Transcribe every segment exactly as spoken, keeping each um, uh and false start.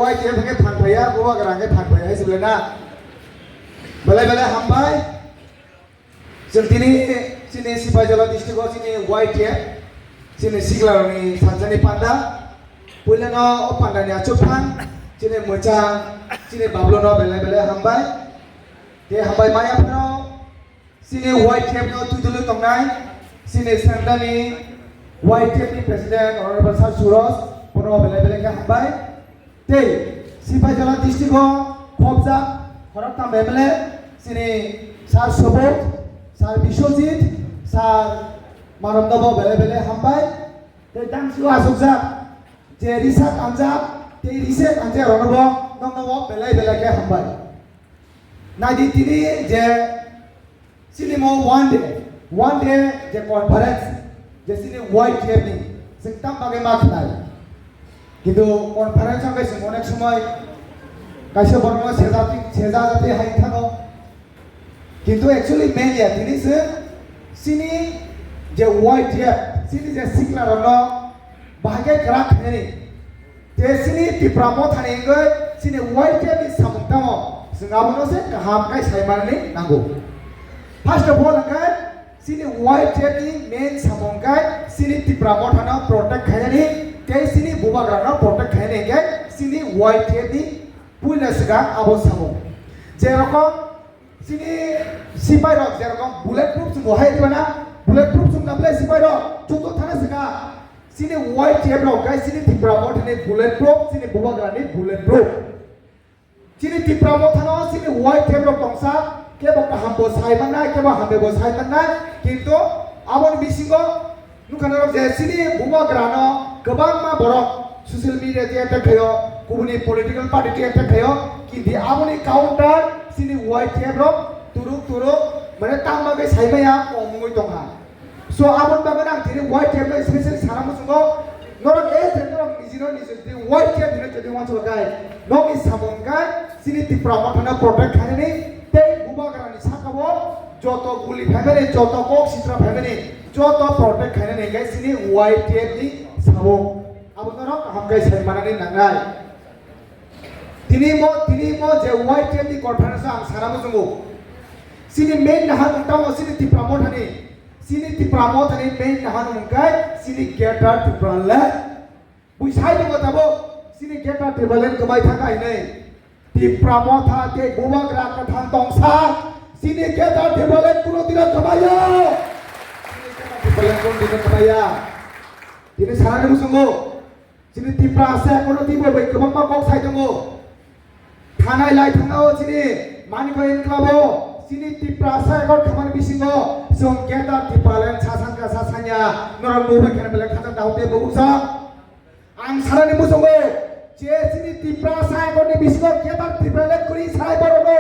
Ai, khe thangkhe thangphaiya, bubagra khe thangphaiya, hai se belai na. Belai belai hambai. Chwng tini chini Sipaijala district o chini Y T F, chini siklarokni sansani panda. Puilano o pandani achukphang, chini mwchang, chini bablono belai belai hambai. Tei hambai maya phano chini Y T F no twi dului tongnai, chini Sengdani Y T F ni President Honorable Sir Suraj, bono belai belai khe hambai. Tei Sipaijala district o khobjak khoroktham M L A, chini Sir Subodh, Sir Biswajit, Sir Marom nobo belai belai hambai. Tei tang sio asukjak je research anjak, tei research anjak roknobo noknobo belai belai khe hambai. Naidi tini je chini mo one day, one day je conference, je chini Y T F ni, chwng tam bagwi ma khnai. Kintu conference hwnkhe chwng onek somoi kaisa borokno seja, seja jati hai thano. Kintu actually main ya tini se chini je Y T F, chini je sikla rokno bahai khe kwrak khainani. Te chini Tipra Mothani wngwi chini Y T F ni samung tamo, chwng abono se kaham khe sai manani nango. First of all, hwnkhe chini Y T F ni main samung khe chini Tipra Mothano protect khainani, tei chini bubagrano protect khainani hwnkhe chini Y T F ni puila swkang abo samung. Jerokom chini sipai rok jerokom bullet proof chwng bo hai riba na, bullet proof chwng na belai sipai rok chuto thana swkang. Chini Y T F rok guys, chini Tipra Mothani bullet proof, chini bubagrani bullet proof. Chini Tipra Mothano chini Y T F rok tongsa, kebo kaham bo sai mannai, kebo hamya bo sai mannai, kintu aboni bisingo nukha norok je chini bubagrano kwbangma borok social media tei attack khaio, kubuni political party tei attack khaio, kintu aboni counter chini Y T F rok turuk turuk mane tangma khe sai maya kom wngwi tongkha. So, aboni bagwi ang tini Y T F no specially sana muchungo, norok as a norok nijino nijo tini Y T F hino jodi wansukha khe, nokni samung khe chini Tipra Mothano protect khainani tei bubagrani sakao joto guli phaimani, joto kok sitra phaimani, joto protect khainani hwnkhe chini Y T F ni samung. Abo norok kaham khe sai manani nangnai. Tini mo, tini mo je Y T F ni conference ang sana muchungo. Chini main nahan tamo chini Tipra Mothani. Chini Tipra Mothani main nahan wngkha chini Greater Tipraland. Bui sai tongo tabuk chini Greater Tipraland kwbai thangkha hinwi. Tipra Motha tei bubagra kwthang tongsa chini Greater Tipraland kuno dino kwbaiya. Chini Greater Tipraland kuno dino kwbaiya. Tini sanani muchungo. Chini Tiprasa kono twibo bai kwbangma kok sai tongo. Thanai lai thangao chini Manikya Enclave o chini Tiprasa ekor khamani bisingo chwng Greater Tipraland sa sankha sa sanya norok nugwi khana belai khajak dao tei bubuksa. Ang sanani muchungo je chini Tiprasa ekorni bisingo Greater Tipraland kwrwi sai borokno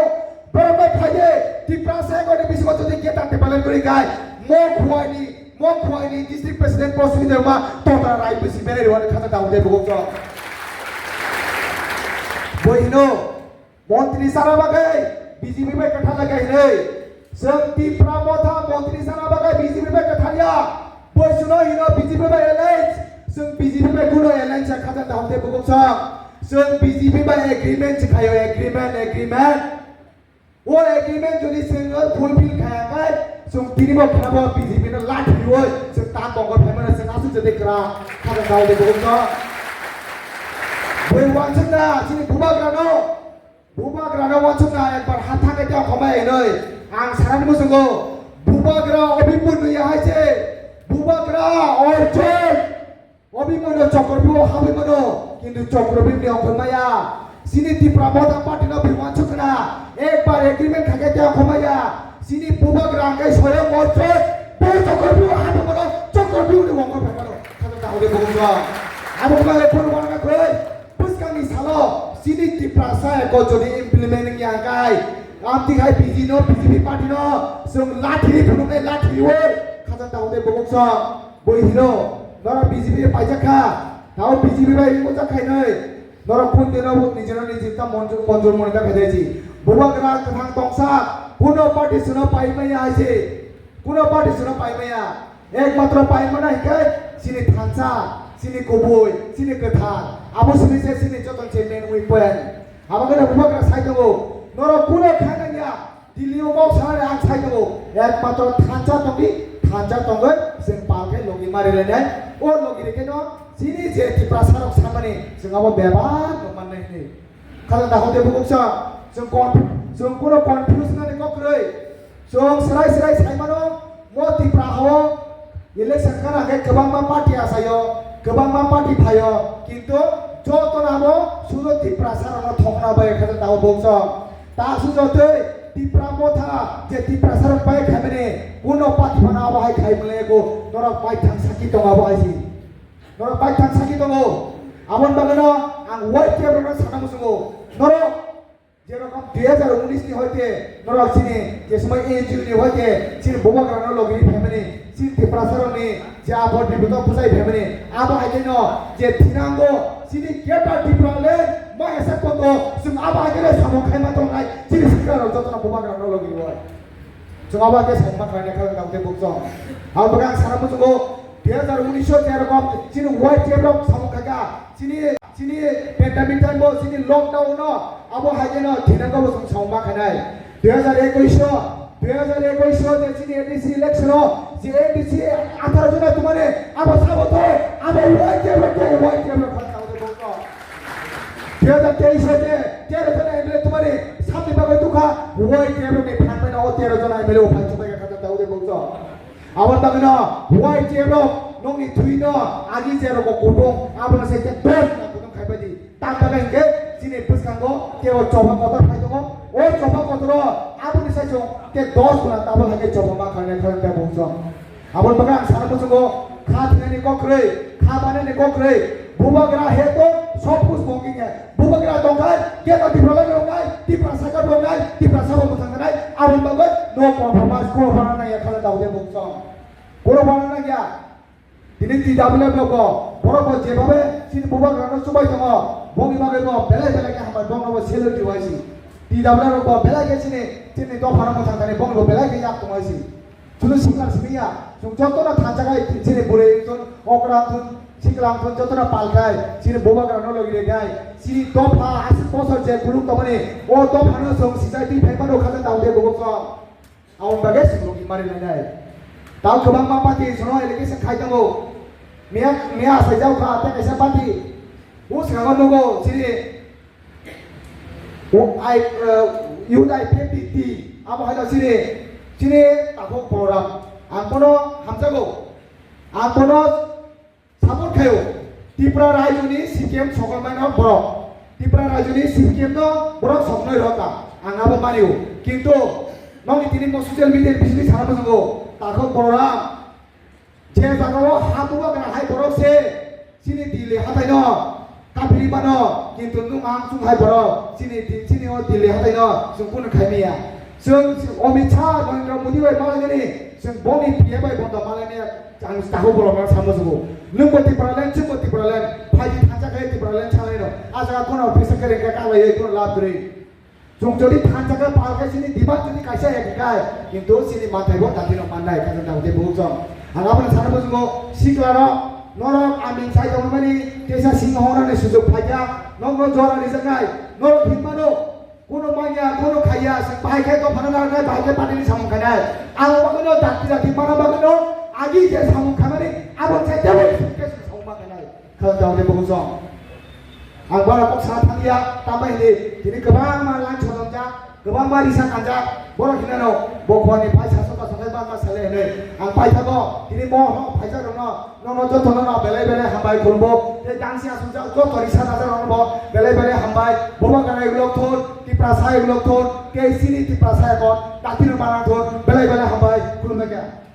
borokno phaiye Tiprasa ekorni bisingo jodi Greater Tipraland kwrwi khai mo khuaini Mo khuaini district president post ni derma tota rai bisi bere rwani khata daun de bugok chok. Boi hino montri sana bagai B J P bai kwtha lagai hinoi. Chwng Tipra Motha montri sana bagai B J P bai kwtha ya. Boi suno hino B J P bai alliance. Chwng B J P bai kuno alliance khata daun de bugok chok. Chwng B J P bai agreement chikhayo agreement agreement. O agreement jodi chwng fulfill khaya khai, chwng tini bo khabo B J P no lathi rwi, chwng ta Congress phaimano chwng aswk jodi kwrak khajak dao de bugok no. Bui wansukna chini bubagra no, bubagra no wansukna ekbar ha thangkhe tei okhomai hinoi. Ang sanani muchungo, bubagra Abhimanyu ya hai se, bubagra Arjun. Obi mono Chakravyuh habi mono, kintu Chakravyuh ni okhormaya. Sini Tipra Motha Party no bui wansuk khna, ekbar agreement khake te okhormaya. Sini bubagra hwnkhe soyong Arjun, bo Chakravyuh habi mono, Chakravyuh ni wngkor phaimano. Khajak ta hode bugukno. Abo khna ekbar wana khoi, bwskangni salo, sini Tiprasa eko jodi implement wngya hwnkhe, amtwi hai B J P no, B J P party no, chwng lathi phunuknai lathi o, khajak ta hode bugukno. Bui hino, norok B J P bai paijak kha, tao B J P bai mojak khainai, norok kun dino bo nijino niji ta monjur, monjur moni ta khaidai ji. Bubagra kwthang tongsa, kuno party suno pai maya hai se, kuno party suno pai maya, ekmatro pai mana hikai, sini thansa, Chini kubui, chini kwthar, abo simi se chini joto se main weapon. Abo khe bubagra sai tongo, norok kuno kha nang ya, Delhi o kok sanani ang sai tongo, ekmatro thansa tongdi, thansa tongwi chwng pal khe logi mari lainai, o logi rikhe no chini je Tiprasa rok sanmani chwng abo bebak no mannai hwnwi. Khajak da hote bukuk sa, chwng kon-, chwng kuno confuse nani kok kwrwi. Chwng swrai swrai sai mano, mo Tipra hao election kana khe kwbangma party asaio, kwbangma party phaio, kintu joto nabo sudo Tiprasa rokno thokna bai khajak da bukuk sa. Ta su jotoi Tipra motha je Tiprasa rok bai khaimani, kuno party phano abo hai khai mle ko, norok bai thang saki tongo abo hai si. Norok bai thang saki tongo. Aboni bagwino ang Y T F rokno sana muchungo. Norok jerokom dui hazar unis ni hoite norok chini je somoi N G O ni hoite chini bubagrano logini phaimani, chini Tiprasa rokni je abo bipodo bujai phaimani, abo hai khe no je thinango chini Greater Tipraland ma esa koto chwng abo hai khe no samung khaima tongnai chini sikla rok jotono bubagrano logini oi. Chwng abo khe samung ma khlaina kha wngkha tei bukchong. Abo bagwi ang sana muchungo, dui hazar unis o jerokom chini Y T F rok samung khaikha, chini, chini pandemic time bo, chini lockdown no, abo hai khe no thinango bo chwng samung ma khainai. Dui hazar ekush o, dui hazar ekush o je chini A D C election o, je A D C atharo jona tumani, abo sabo to, abo Y T F rok to, Y T F rok kha tei bukchong. Dui hazar teis o je tero jona M L A tumani samni bagwi tukha, Y T F rokni phan bai no o tero jona M L A o phai chubai kha ta tei bukchong. Aboni bagwi no Y T F rok nokni thwi no agi je rok kutung, abono se khe dos jona kutung khai pai di. Tam bagwi hwnkhe chini bwskango tei o choba kotor phai tongo. O choba kotoro aboni sai chwng tei dos guna tabul hai khe choba ma khainai khainai tei bukchong. Aboni bagwi ang sana muchungo, kha thinani kok kwrwi, kha banani kok kwrwi, bubagra he to sob kuch mongking hai, bubagra tongkhai, keta Tipraland rongnai, Tiprasa kap rongnai, Tiprasa bo mwthang nai, aboni bagwi no compromise kok bana nang ya khala daode bukchong. Koro bana nang ya, tini T W F block o, borok bo jebabe chini bubagra no chubai tongo, bongni bagwi bo belai belai khe hambai bongno bo salute riwaisi. T W F rok bo belai khe chini, chini dopha no mwthang thani bongni bo belai khe yak tongwaisi. Chwng sikla simi ya, chwng jotono thansa khai chini bwrwi wngthun, okra wngthun, sikla wngthun, jotono pal khai, chini bubagra no logi rw khai, chini dopha aswk bosor je kuluk tongmani, o dopha no chwng sijai twi phai mano kha ta daode bukchong. Aboni bagwi chwng logi mari lainai. Tamo kwbangma party chwngno allegation khai tongo. Miya, miya asaijak kha tei kaisa party. O swkango nugo chini O I, uh, Youth I P F T, abo hai chini, chini takhuk Balaram. Ang bono hamjago. Ang bono support khaio. Tripura rajyoni C P M sokolmaino borok. Tripura rajyoni C P M no borok soknoi rokha. Ang abo manio. Kintu nokni tini mo social media ni bisingtwi sana muchungo. Takhuk Balaram. Je jagao ha bubagra hai borok se chini Delhi hathai no kapiri mano, kintu nwng ang chwng hai borok chini di-, chini o Delhi hathai no chwng kunu khai maya. Chwng Amit Shah, Narendra Modi bai malainani, chwng boni P M bai bondo malainani ang takhuk borok no samo jugo. Nwng bo Tipraland, chwng bo Tipraland, phaidi thansa khai Tipraland sanai no. A jaga kono office kere ka kalai kono lab gri. Chwng jodi thansa khe pal khe chini demand jodi kaisa ya khe kai, kintu chini manthai bo dati no mannai, kaisa dati bo chwng. Ang aboni sana bo chwng sikla rok, norok aming sai tongmani, teisa sing hona ni sujok phaikha, nok no jora ni jangai, norok hin mano, kono manya, kono khaya, se bahai khe to phana na nai, bahai khe pani ni samung khanai. Ang bagwi no dati dati mana bagwi no, agi je samung khanani, abo se tebo ke samung ma khanai. Kha jang de bokong song. Ang bara kok sa thang ya, tambai hini, tini kwbangma lang chongjak, kwbangma risa kanjak, borok hinano, bokhorni phai saso kaso khai bangma sale hini. Ang paithago, tini mo ho phaijak rokno, nono joto nono belai belai hambai khulumbo, tei dangsi asongjak joto risa najak rokno bo belai belai hambai, boba ganai ulok thun, Tiprasa ulok thun, tei chini Tiprasa ekon, datino manang thun, belai belai hambai khulumjakya.